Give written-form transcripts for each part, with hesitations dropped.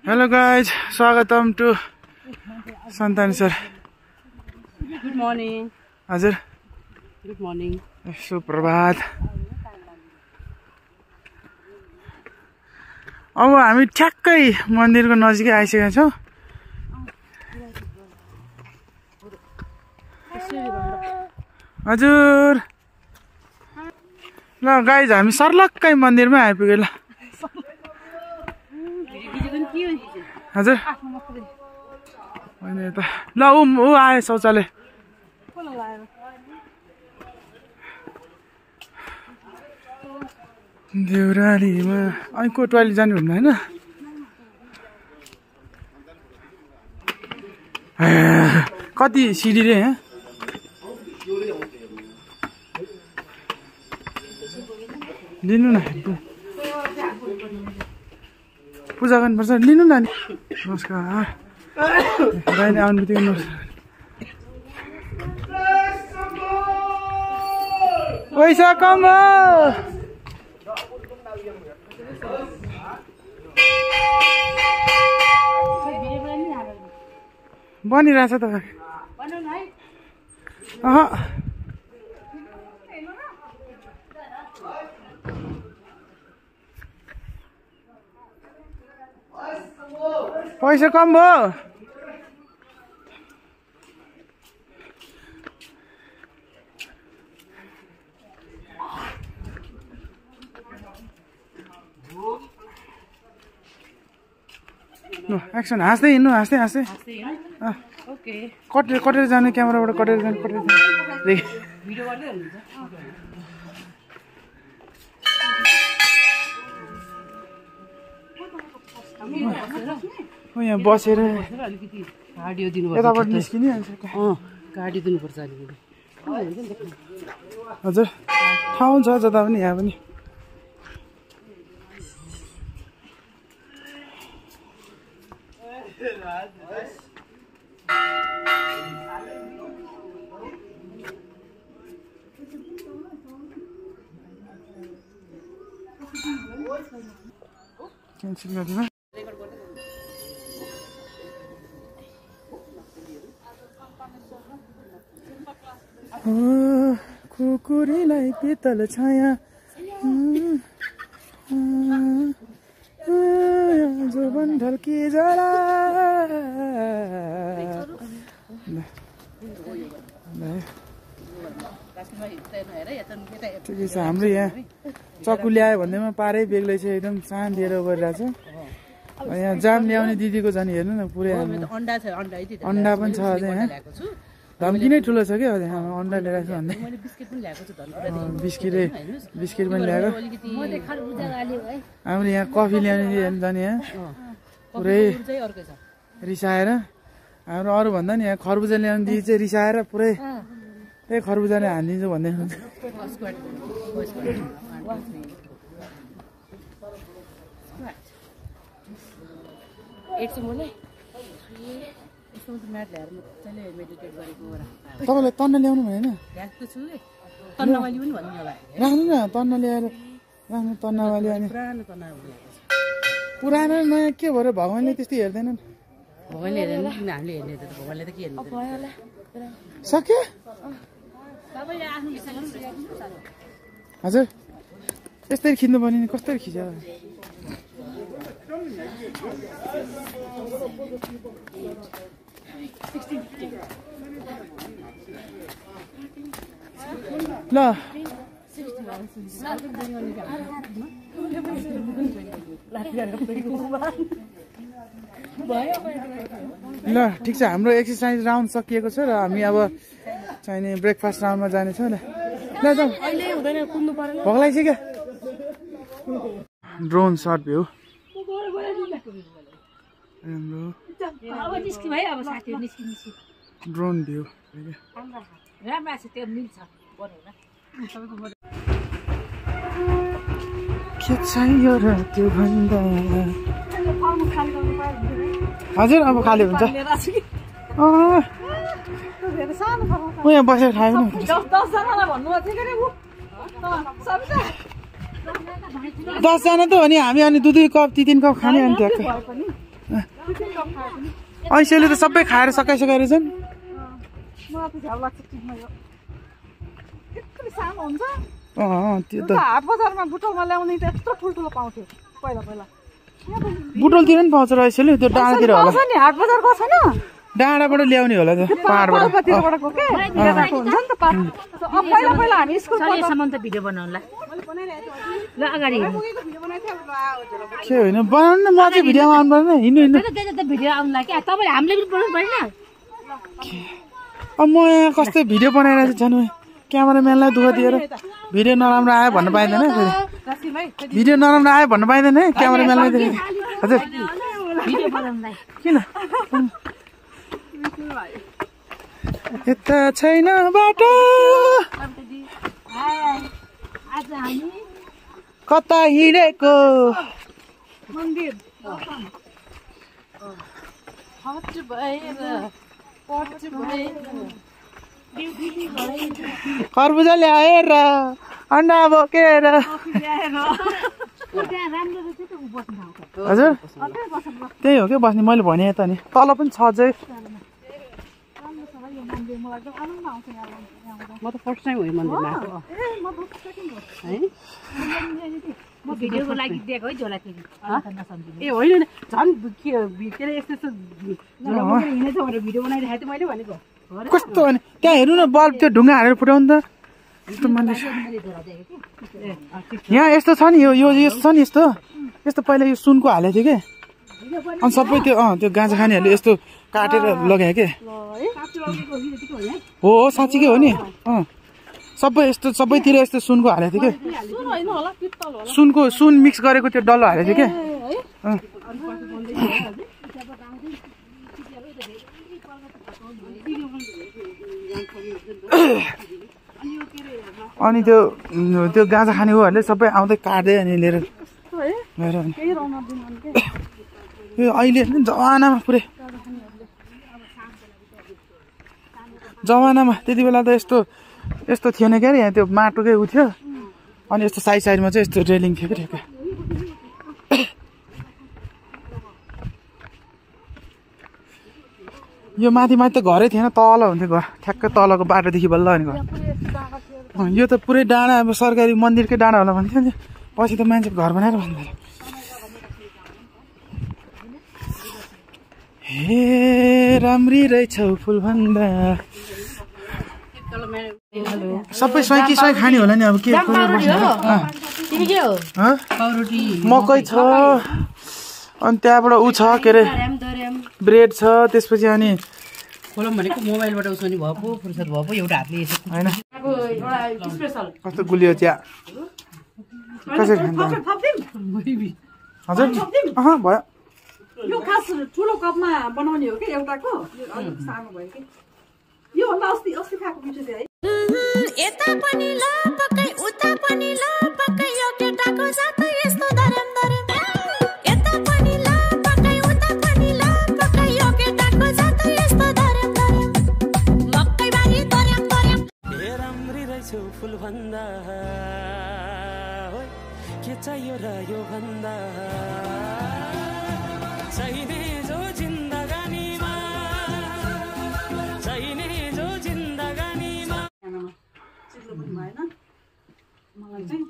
Hello guys, Swagatam to Santan sir. Good morning. Hazur. Good morning. सुप्रभात. अब हामी ठ्याक्कै मन्दिरको नजिकै आइसकेका छौं. हजुर. ल गाइज हामी सर्लक्कै मन्दिरमै आइपुगे ल. हजुर. हैन त. ल ऊ आए शौचालय. देउरालीमा अनि को टोयलेट जानु भन्नु हैन? कति सिडी रे यहाँ? लिनु न. पूजा गर्नुपर्छ लिनु न नि. नमस्कार. दाइले आउनु बित्तिकै नमस्कार. पैसा कम बनिरहेछ त. पैसा कम भयो. एक्सन हाँस्दै हिँड्नु हाँस्दै हाँस्दै. कटेर जाने क्यामेराबाट कटेर जाने यहाँ बसेर यताबाट निस्किने. गाडी दिनुपर्छ अलिकति. हजुर ठाउँ छ जता पनि यहाँ पनि. क्यान्सल गरिदिनु. कुकुरीलाई पितल छाया जोबन ढल्की जरा. ठिकै छ. हाम्रो यहाँ चक्कु ल्यायो भन्दैमा पारै बेग्लै छ. एकदम सान दिएर गरिरहेछ. यहाँ जाम ल्याउने दिदीको झन् हेर्नु न पुरै अन्डा पनि छ अझै. यहाँ धम्की नै ठुलो छ क्या अन्डा लिएर छ भन्दै. बिस्किट पनि ल्याएको. हाम्रो यहाँ कफी ल्याउने झन् यहाँ पुरै रिसाएर. हाम्रो अरू भन्दा नि यहाँ खरबुजा ल्याउने दिदी चाहिँ रिसाएर पुरै त्यही खरबुजा नै हानिदिन्छु भन्दै हुन्छ. तपाईँलाई तन्न ल्याउनु भएन? राख्नु न तन्न ल्याएर राख्नु. तन्नवाली अनि पुरानो नयाँ के भयो? भगवान्ले त्यस्तै हेर्दैनन्. भगवान्ले हेर्दैन किन हामीले हेर्ने त? भगवान्ले त के हेर्नु सक्यो. हजुर यस्तै खिच्नु पर्ने नि. कस्तरी खिच्यो? ल ल ठिक छ. हाम्रो एक्सर्साइज राउन्ड सकिएको छ र हामी अब चाहिने ब्रेकफास्ट राउन्डमा जानेछ. ल जाउँ. भोक लागिसक्यो. Drone short view drone view. के चाहियो र त्यो भन्दा. हजुर अब खाली हुन्छ. यहाँ बसेर खायो नि. 10 जना त हो नि हामी. अनि 2 कप 3 कप खाने अनि ट्याक्कै. ऐसेले त सबै खाएर सकाइसकेको रहेछन्। त्यो त हाट बजारमा बुटोलमा ल्याउने त यस्तो ठुल्ठुलो पाउँथ्यो पहिला पहिला। बुटोलतिर पनि पाउँछ र ऐसेले त्यो डाँडातिर होला। हाट बजार गएको छैन? डाँडाबाट ल्याउने होला त पाहाडबाट। पहिला पहिला हामी स्कुल त भिडियो बनाउला ल अगाडि के होइन बनाउनु म चाहिँ भिडियोमा आउनु पर्दैन हिँड्नु हिँड्नु भिडियो आउनुलाई क्या तपाईँले हामीले पनि बनाउनु परेन। अब म यहाँ कस्तो भिडियो बनाइरहेको छु झन् क्यामेराम्यानलाई दुःख दिएर भिडियो नराम्रो आयो भन्नु पाइँदैन फेरि। भिडियो नराम्रो आयो भन्नु पाइँदैन है क्यामेराम्यानलाई हजुर किन यता छैन बाटो कता हिँडेको खरबुजा ल्याएर अन्डा बोकेर हजुर त्यही हो क्या बस्ने मैले भने त नि तल पनि छ चाहिँ म त फर्स्ट टाइम हो यो मन्दिरमा भिडियोको लागि दिएको है झोला फेरि ए होइन झन् के अरे यस्तो यस्तो हिँडेछ भनेर भिडियो बनाइरहेको थिएँ मैले भनेको कस्तो भने त्यहाँ हेर्नु न बल्ब त्यो ढुङ्गा हालेर फुटाउनु त यस्तो मन्दिर यहाँ यस्तो छ नि यो यस्तो छ नि यस्तो यस्तो पहिला यो सुनको हालेको थियो कि अनि सबै त्यो त्यो गाँजा खानेहरूले यस्तो काटेर लगायो के हो साँच्चीकै हो नि सबै यस्तो सबैतिर यस्तो सुनको हालेको थियो कि सुन मिक्स गरेको त्यो डल्लो हालेको थियो क्या अनि त्यो गाँजा खाने उहरूले सबै आउँदै काट्दै अनि लिएर यो अहिले जमानामा पुरै जमानामा त्यति बेला त यस्तो थिएन क्या यहाँ त्यो माटोकै उ थियो अनि यस्तो साइड साइडमा चाहिँ यस्तो रेलिङ थियो क्या ठ्याक्कै यो माथि त घरै थिएन तल हुन्थ्यो घर ठ्याक्कै तलको बाटोदेखि बल्ल अनि घर यो त पुरै डाँडा अब सरकारी मन्दिरकै डाँडा होला भन्थ्यो नि पछि त मान्छे घर बनाएर भन्दै हे राम्री रहेछौ फुलभन्दा सबै स्वाइकी स्वाइ खाने होला नि अब के मकै छ अनि त्यहाँबाट ऊ छ के अरे ब्रेड छ त्यसपछि अनि भनेको मोबाइलबाट उठाउने भयो पो फुर्सद भयो पो एउटा हातले होइन कस्तो गुलियो चिया कसरी खान्छ हजुर भयो यो खास ठुलो कपमा बनाउने हो कि एउटाको सानो भयो कि यो भन्दा अस्ति खाएको मिठो थियो है यता पनि ल पक्कै उता पनि ल पक्कै यो केटाको साथ यस्तो दरम दरम यता पनि ल पक्कै उता पनि ल पक्कै यो केटाको साथ यस्तो दरम दरम मक्कै बारी दरम दरम हे राम्री रहेछौ फुल भन्दा के चाहियो र यो भन्दा चाहिने जो जिन्दगानीमा चाहिने जो जिन्दगानीमा चिल्लो पनि भएन मलाई चाहिँ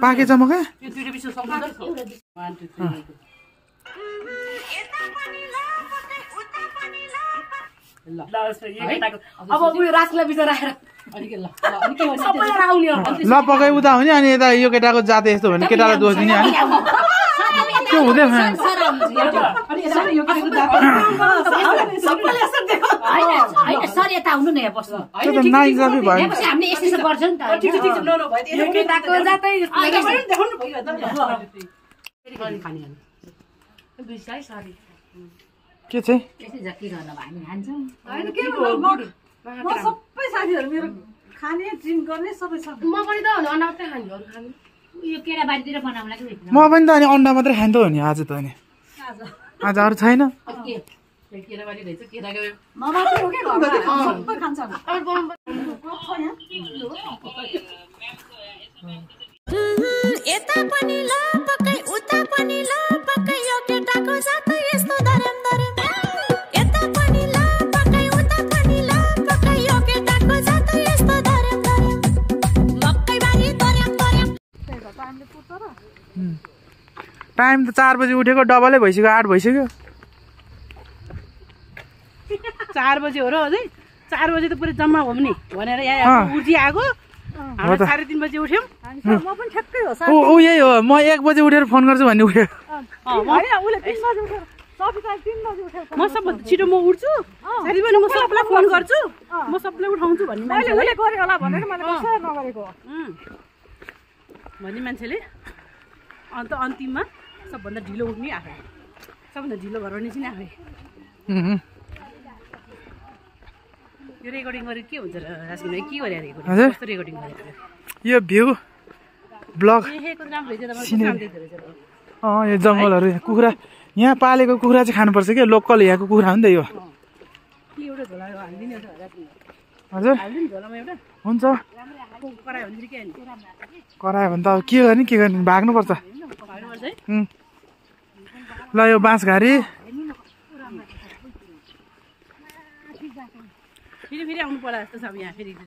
पाकेछ मकै अब उयो राख्ला बिचरा राखेर ल पकाइ उता हुने अनि यता यो केटाको जाते यस्तो भने केटालाई दोष दिने अनि त्यो हुँदैन सर यता आउनु न यहाँ बस्नु त्यो त नाइन्साफी भयो हामीले यस्तो गर्छ नि त के चाहिँ सबै साथीहरू मेरो खाने ड्रिङ्क गर्ने सबै म पनि त अनाउटै खान्छु अरू खानु यो केराबारीतिर बनाउला कि म पनि त अनि अन्डा मात्रै खान्छ हो नि आज त अनि आज अरू छैन केराबारी रहेछ केराको सबै खान्छ यता टाइम त 4 बजे उठेको डबलै भइसक्यो 8 भइसक्यो 4 बजे हो र अझै 4 बजे त पुरै जम्मा हो नि भनेर यहाँ उठी आएको हामी 3:30 बजे उठ्यौँ म पनि ठ्याक्कै हो ऊ यही हो म 1 बजे उठेर फोन गर्छु भन्ने उठ्यो हैन उले 3 बजे उठ्यो सफिता 3 बजे उठेको म सबभन्दा छिटो म उठ्छु साथीभाइ म सबैलाई फोन गर्छु म सबैलाई उठाउँछु भन्ने मैले उले गरे होला भनेर मैले कसै नगरेको भन्ने मान्छेले अन्त अन्तिममा सबभन्दा ढिलो उठ्ने आफै सबभन्दा ढिलो घर गर्ने चाहिँ आफै यो रेकर्डिङ गरेर के हुन्छ र राजकुमार के गरे रेकर्डिङ कस्तो रेकर्डिङ गरेको यो भ्यू ब्लग राम्रो रहेछ यो जङ्गलहरू कुखुरा यहाँ पालेको कुखुरा चाहिँ खानुपर्छ क्या लोकल यहाँको कुखुरा हो नि त यो एउटा झोला हालिदिनु हजुर हालिदिनु झोलामा एउटा हुन्छ करायो भने के करायो भने त अब के गर्ने भाग्नुपर्छ ल यो बाँसघारी फेरि आउनु पर्ला जस्तो छ अब यहाँ फेरि